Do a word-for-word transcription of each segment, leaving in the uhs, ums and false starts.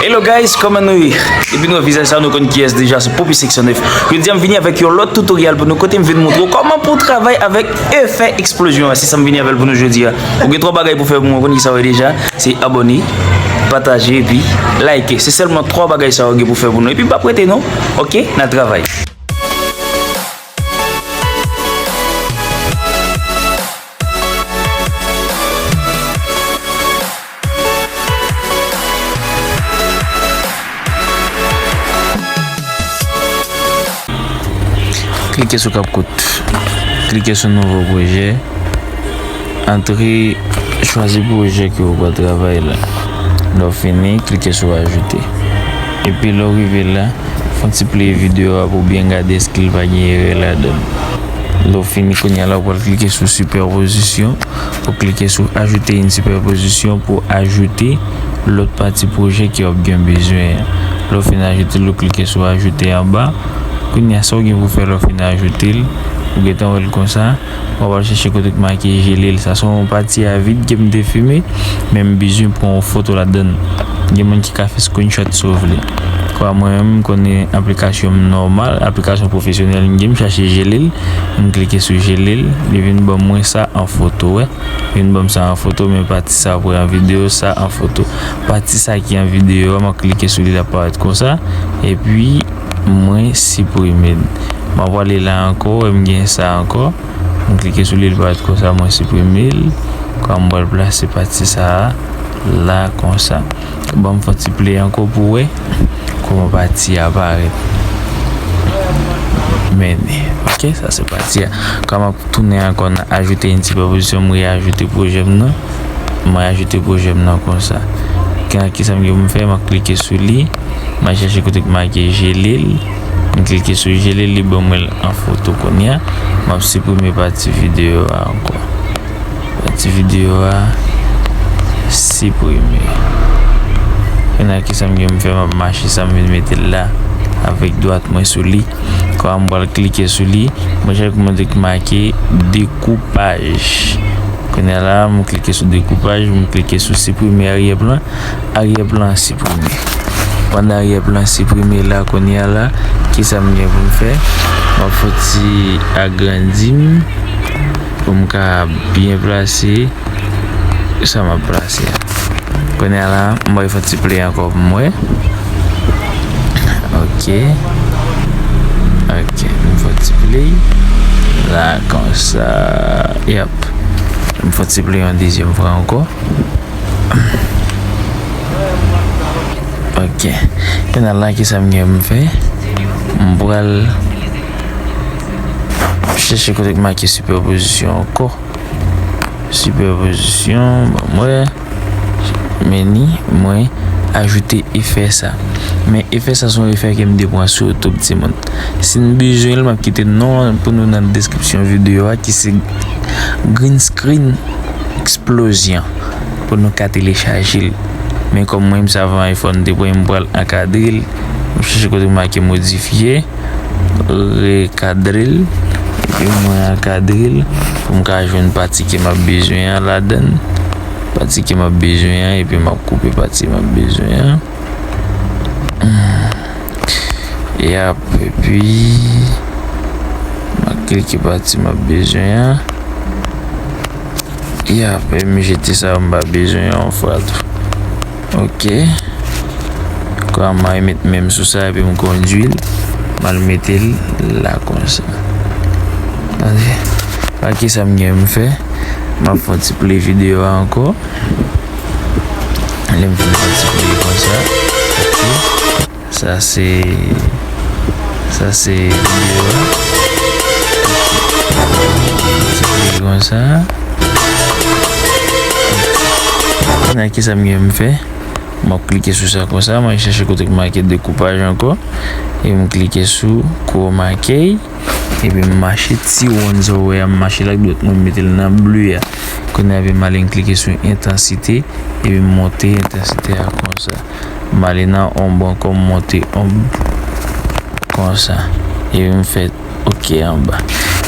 Hello guys, kòman nou ye? Depi nou wè vizaj sa, nou konn kiyès deja, se Poppy seksyon nèf. Jodi a m vini avèk yon lòt tutorial pou nou, kote m vin montre w kòman pou w travay avèk efè eksplozyon an. Se sa m vini avè l pou nou jodi a. Ou gen twa bagay pou fè pou mwen, ou konn kisa w ye deja, se abòne, pataje epi like. Se sèlman twa bagay sa w gen pou fè pou nou. Epi m p ap rete non. Oke, n al travay. Klike sou kap kout. Klike sou nouvo pwojè. Antre, chwazi pwojè ke w pral travay la. Lè w fini, klike sou ajoute. Epi lè w rive la, fè yon ti play videyo a pou w byen gade èske l pa gen erè ladan l. Lè w fini, kounye a la, w pral klike sou sipèpozisyon. Ou klike sou ajoute yon sipèpozisyon pou ajoute lòt pati pwojè ke w ap gen bezwen an. Lè w fin ajoute l, ou klike sou ajoute anba. Kounye a, sa w gen pou fè lè w fin ajoute l, ou gentan wè l konsa. W ap al chèche kote k make jele l. Sa se yon pati a vid ke m te filme, men m bezwen pran yon foto ladan l. Gen moun ki ka fè screenshot si w vle. Kwa mwen menm, m konnen aplikasyon m nòmal, aplikasyon pwofesyonèl m gen, m chache jele l, m klike sou jele l, li vin ban mwen sa an foto, wè. Vin ban m sa an foto, men pati sa pou an videyo, sa an foto. Pati sa ki an videyo a, m ap klike sou li, l ap parèt konsa. Epi, mwen siprime l. M ap prale la ankò, wè m gen sa ankò. M klike sou li, li parèt konsa, mwen siprime l. Kwa m pral plase pati sa a la konsa. Ban m fè yon ti play ankò pou w wè kòman pati a parèt. Men, ok, sa se pati a. Kwa m ap tounen ankò nan ajoute yon ti pòpozisyon, m reajoute pwojè m nan. Mwen ajoute pwojè m nan konsa. Kisa m gen pou m fè? M ap klike sou li. Mwen chèche kote k make jele l. M klike sou jele l, li ban mwen l an foto kounye a. M ap siprime pati videyo a ankò. Pati videyo a siprime. Kounye a kisa m gen pou m fè? M ap mache sa, m vin mete l la avèk dwat mwen sou li. Kwa m pral klike sou li, mwen chèche kote k make dekoupaj. Kounye a la, m klike sou dekoupaj, m klike sou siprime aryè plan. Aryè plan an siprime. Pandan aryè plan an siprime la, kounye a la, kisa m gen pou m fè? M ap fè yon ti agrandi m pou m ka byen plase sa m ap plase a. Kounye a la, m bay fè yon ti play ankò pou m wè. Ok. Ok, m fè yon ti play. La, konsa. Yep. M fè yon ti play yon dezyèm fwa ankò. Ok. Kounye a la, kisa m gen pou m fè? M pral chèche kote k make sipèpozisyon ankò. Sipèpozisyon, ban m wè. Meni, mwen ajoute efè sa. Men efè sa se yon efè ke m te pran sou YouTube, timoun. Si n bezwen l, m ap kite non an pou nou nan deskripsyon videyo a, ki se Green Screen Explosion, pou nou ka telechaje l. Men kòm mwen, m sèvi iPhone, m te pran, m pral ankadre l. M chèche kote make modifye, rekadre l, epi mwen ankadre l pou m ka jwenn pati ke m ap bezwen an ladan l. Pati ke m ap bezwen an, epi m ap koupe pati m ap bezwen an. Yap, epi m ap klike pati m ap bezwen an. Yap, epi m jete sa m pa bezwen an yon fwa tou. Ok. Kwa m al met men m sou sa, epi m kondui l, m al mete l la konsa. Tande, pa kisa m gen m fè, m ap fè yon ti play videyo a ankò. Lè m fin fè ti play konsa, ok. Sa se, sa se videyo a. Ti play konsa. Kounye a kisa m gen m fè? M ap klike sou sa konsa, mwen chèche kote k make dekoupaj ankò. E m klike sou chroma key. Epi m mache ti wonn sa w wè a, m mache l ak dwèt mwen, m mete l nan ble a. Kounye a epi m ale m klike sou entansite, epi m monte entansite a konsa. M ale nan onb ankò, m monte onb konsa. Epi m fè ok anba.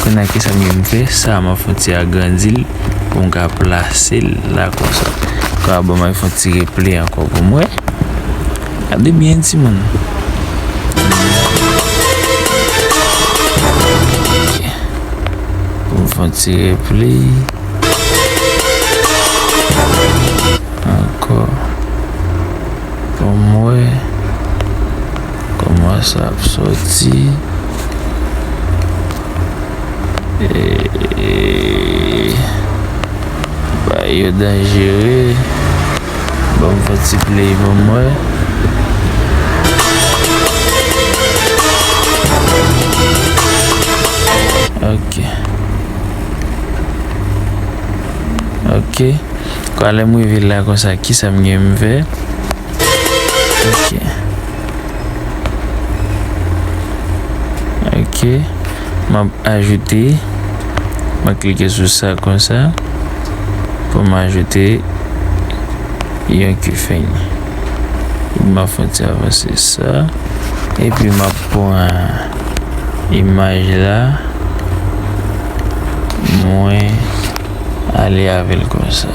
Kounye a kisa m gen m fè? Sa m ap fè yon ti agrandi l pou m ka plase l la konsa. Kwa bon, m ap fè yon ti replay ankò pou m wè. Tande byen, timoun. Ok. Pou m fè yon ti replay. Ankò. Pou m wè kòman sa ap sòti. E, e, bagay yo danjere. Ban m fè ti play pou m wè. Ok. Ok. Kwa lè m rive la konsa, kisa m gen m fè? Ok. Ok. M ap ajoute. M ap klike sou sa konsa. Pou m ajoute yon keyframe. M ap fè yon ti avanse sa. Epi m ap pran imaj la. Mwen ale avè l konsa.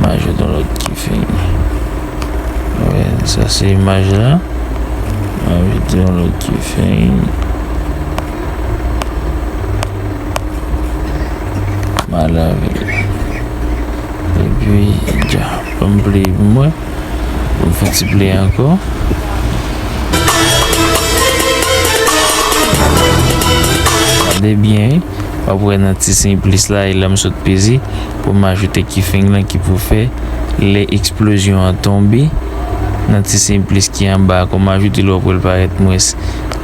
M ajoute yon lòt keyframe. Wè, sa se imaj la. M ajoute yon lòt keyframe. M ale avè l. Epi, dja, ban m play pou mwen. Pou m fè ti play ankò. Gade byen, wi. W ap wè nan ti siy plis la, e la m sot peze pou m ajoute keyframe lan ki pou fè lè eksplozyon an tonbe. Nan ti siy plis ki anba a, kòm ajoute l, w ap wè l parèt mwens.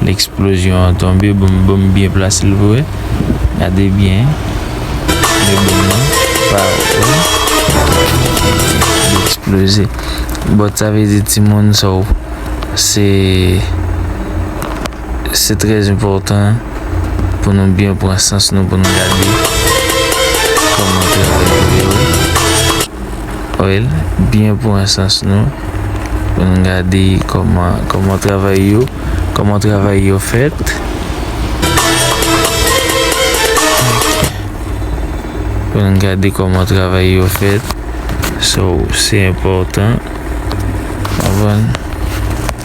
Lè eksplozyon an tonbe, ban m, ban m byen plase l pou wè. Gade byen. Lè bòm nan pa wè. Li eksploze. But sa vle di, timoun, so, se, se trè enpòtan pou nou byen pran sans nou, pou nou gade kòman travay yo ye, wi. Wi, byen pran sans nou, pou nou gade kòman, kòman travay yo, kòman travay yo fèt. Pou nou gade kòman travay yo fèt. So, se enpòtan. Konprann?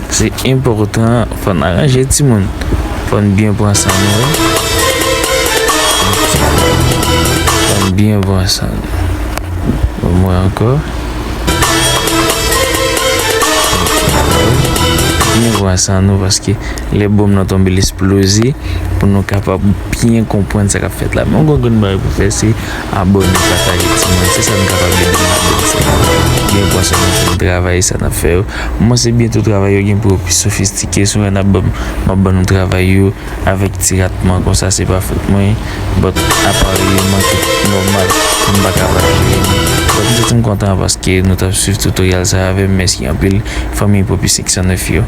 Se enpòtan, fò n aranje, timoun. Fò n byen pran san nou, wi. Fò n byen pran san nou. Ban mwen ankò. Byen pran san nou, paske lè bòm nan tonbe, l eksploze, pou nou kapab byen konprann sa k ap fèt la. Men yon gwo grenn bagay pou fè, se abòne, pataje, timoun. Se sa nou kapab ede nou ladan sa. Byen pran san nou pou nou travay sa n ap fè yo. Mwen se byento travay yo gen pou yo pi sofistike. Si w wè n ap ban m, m ap ban nou travay yo avèk ti ratman konsa, se pa fòt mwen. But aparèy yo manke nòmal, m pa kapab jere nou. But m santi m kontan paske nou t ap swiv tutorial sa avè m. Mèsi anpil, fanmi Popi senk san nèf yo.